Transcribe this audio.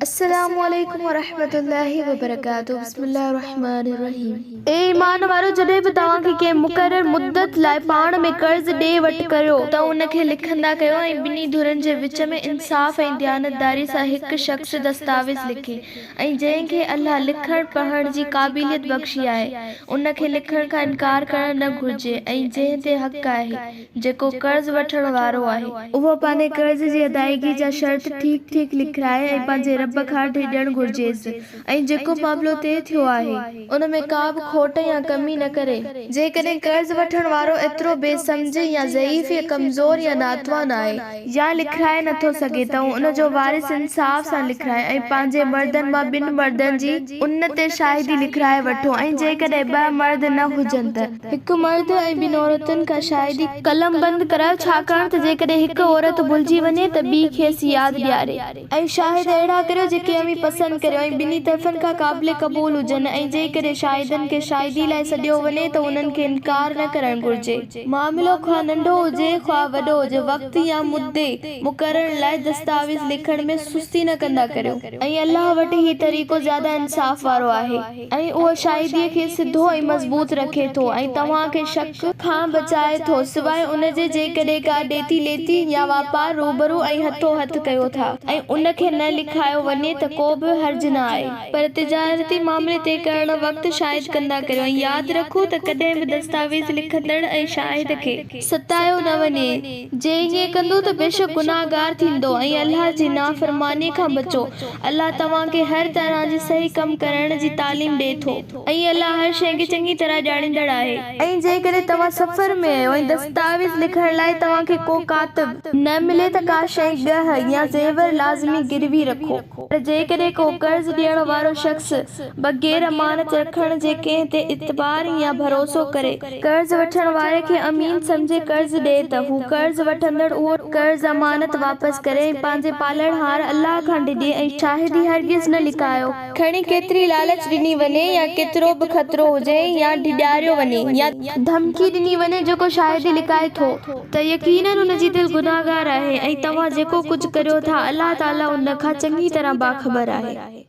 السلام عليڪم ورحمة الله وبرڪاته بسم الله الرحمٰن الرحيم. اي ايمان وارؤ! جڏهن به توهان کي ڪنهن مقرر مدت لاء پاڻ ۾ قرض ڏي وٺ ڪريو، ته ان کي لکندا ڪيو ۽ ٻنهي ڌرين جي وچ ۾ انصاف ۽ ديانتداري سان هڪ شخص دستاويز لکي ۽ جنهن کي الله لکڻ پڙهڻ جي قابليت بخشي آهي، ان کي لکڻ کان انڪار ڪرڻ نه گهرجي ۽ جنهن تي حق آهي، جيڪو قرض وٺڻ وارو آهي. اهو پنهنجي قرض جي ادائيگي جا شرط ٺيڪ ٺيڪ لکرائي ۽ پنهنجي رب کان ڊڄڻ گهرجيس ۽ جيڪو معاملو طئي ٿيو آهي. ان ۾ ڪا به کوٽ يا ڪمي نه ڪري. جيڪڏهن قرض وٺڻ وارو ايترو بي سمجهه يا ضعيف يا ڪمزور يا ناتوان آهي. يا لکرائي نه ٿو سگهي ته ان جو وارث انصاف سان لکرائي ۽ پنهنجي مردن مان ٻن مردن جي ان تي شاهدي لکرائي وٺو ۽ جيڪڏهن ٻه مرد نه هجن ته. هڪ مرد ۽ ٻن عورتن کان شاهدي قلمبند ڪرايو، ڇاڪاڻ ته جيڪڏهن هڪ عورت ڀلجي وڃي ته ٻي کيس ياد ڏياري. ۽ شاهد اهڙا ڪريو جيڪي اوهين پسند ڪريو ۽ ٻنهي طرفن کان قابل قبول هجن ۽ جيڪڏهن شاهدن کي شاهدي لاء سڏيو وڃي ته انهن کي انڪار نه ڪرڻ گهرجي. معاملو خواه ننڍو هجي خواه وڏو هجي وقت يا مدي مقرر لاء دستاويز لکڻ ۾ سستي نه ڪندا ڪريو. ۽ الله وٽ هي طريقو زياده انصاف وارو آهي. ۽ اهو شاهديء کي سڌو ۽ مضبوط رکي ٿو ۽ توهان کي شڪ کان بچائي ٿو سواء ان جي جيڪڏهن ڪا ڏيتي ليتي يا واپار روبرو ۽ هٿو هٿ ڪيو ٿا ۽ ان کي نه لکايو وڃي ته ڪو به حرج نه آهي. پر تجارتي معاملي طئي ڪرڻ وقت شاهد ڪندا ڪريو ۽ ياد رکو ته ڪڏهن به دستاويز لکندڙ ۽ شاهد کي. ستايو نه وڃي، جي ائين ڪندو ته بيشڪ گنهگار ٿيندو ۽ الله جي نافرمانيء کان بچو، الله توهان کي هر طرح جي صحيح ڪم ڪرڻ جي تعليم ڏئي ٿو ۽ الله هر شيء کي چڱي طرح ڄاڻيندڙ آهي. ۽ جيڪڏهن توهان سفر ۾ آهيو ۽ دستاويز لکڻ لاء توهان کي ڪو ڪاتب. نه ملي ته ڪا شيء ڳهه يا زيور لازمي گروي رکو. پر جيڪڏهن ڪو قرض ڏيڻ وارو شخص بغير امانت رکڻ جي ڪنهن تي اعتبار يا ڀروسو ڪري، قرض وٺڻ واري کي امين سمجهي قرض ڏئي ته هو قرض وٺندڙ اهو قرض امانت واپس ڪري ۽ پنهنجي پالڻهار الله کان ڊڄي ۽ شاهدي هرگز نه لڪايو. کڻي ڪيتري لالچ ڏني وڃي يا ڪيترو به خطرو هجي يا ڊيڄاريو وڃي يا ڌمڪي ڏني وڃي جيڪو شاهدي لڪائي ٿو ته يقيناً ان جي دل گنهگار آهي ۽ توهان جيڪو ڪجهه ڪريو ٿا الله تعالي ان کان چڱي طرح باخبر آهي.